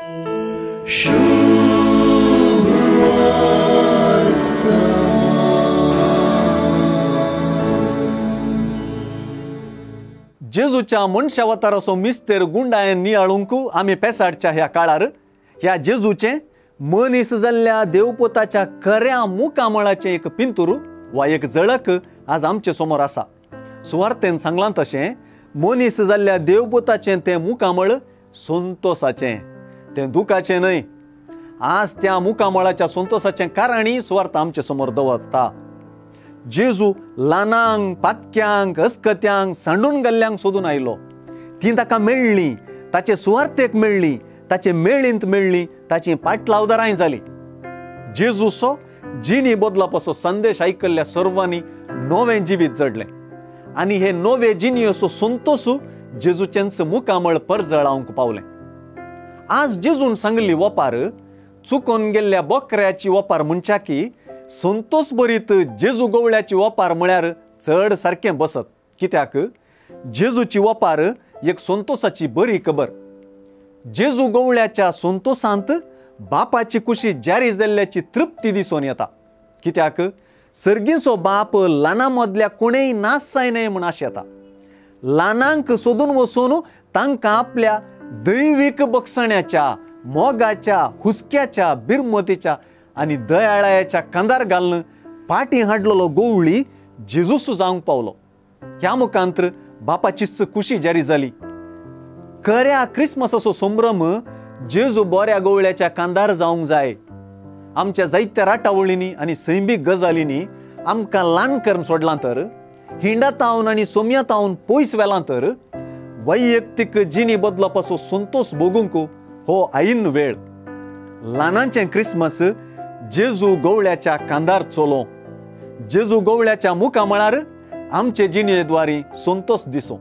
जेजूच्या मनशावताराचो मिस्तेर गुंडायेन नियाळूंक आमी पेसाडच्या ह्या काळार ह्या जेजूचें मनीस जाल्ल्या देवपुताच्या खऱ्या मुखामळाचें एक पिंतूर वा एक झळक आज आमचे समोर आसा. सुवार्तेन सांगलां तशें मनीस जाल्ल्या देवपुताचें तें मुखामळ संतोसाचें, तें दुखाचें न्हय. आज त्या मुखामळाच्या संतोसाचें कारणय सुवार्थ आमचे समोर दवरता. जेजू ल्हानांक, पातक्यांक, अस्कत्यांक, सांडून गेल्ल्यांक सोदून आयलो. तीं ताका मेळ्ळीं, ताचे सुवार्थेक मेळ्ळीं, ताचे मेळींत मेळ्ळीं, ताची पाटलावदारांय जालीं. जेजूचो जिणी बदलपाचो संदेश आयकल्ल्या सर्वांनी नवें जिवीत जडलें आनी हे नवे जिणयेचो संतोस जेजूचेंच मुखामळ परजळावंक पावलें. आज जेजून सांगिल्ली वपार चुकोन गेल्ल्या बोकऱ्याची वपार म्हणच्या की संतोस भरीत जेजू गवळ्याची वपार म्हळ्यार चड सारकें बसत. कित्याक जेजूची वपार एक संतोसाची बरी खबर. जेजू गवळ्याच्या संतोसांत बापाची कुशी जारी जाल्ल्याची तृप्ती दिसून येता. कित्याक सर्गीचो बाप ल्हानां मदल्या कोणेय नाश जायना म्हूण आशेता. ल्हानांक सोदून वचून तांकां आपल्या दैवीक बक्षण्याच्या, मोगाच्या, हुस्क्याच्या, बिरमतीच्या आनी दयाळायाच्या कांदार घालून पाटी हाडलेलो गोवळी जेजूस जावंक पावलो. ह्या मुखांतर बापाचीच कुशी जारी जाली. खऱ्या क्रिसमसाचो संभ्रम जेजू बऱ्या गोवळ्याच्या कांदार जावंक जाय. आमच्या जायत्या राटावळींनी आनी सैमीक गजालींनी आमकां ल्हान करून सोडलां तर, हिंडातावन आनी सोम्यातावन पयस व्हेलां तर, वैयक्तीक जिणी बदलपाचो संतोस भोगूंक हो ऐन वेळ. ल्हानांचें क्रिसमस जेजू गवळ्याच्या कांदार चलो. जेजू गवळ्याच्या मुखामळार आमचे जिणेद्वारी संतोस दिसूं.